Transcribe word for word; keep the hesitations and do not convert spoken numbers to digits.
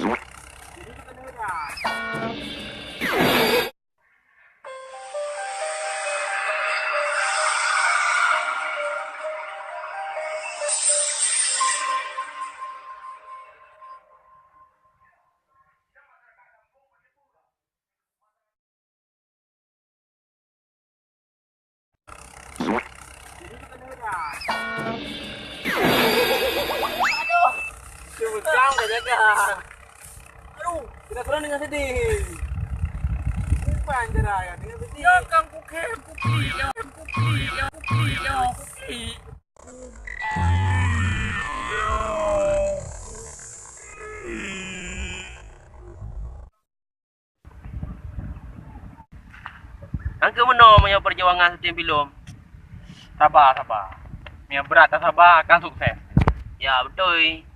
Aduh, cuma kau dah jaga. Aduh, kita seorang dengan sedih. Bukan cara ya, dengan sedih. Ya, kan kukhém, kuklik, ya, kuklik, ya, kuklik, ya, kuklik. Kan keu meunoe meunyoe peujuangan seutim bilom. Saba, saba. Meunyoe brat tasaba, akan sukses. Ya, beutôi.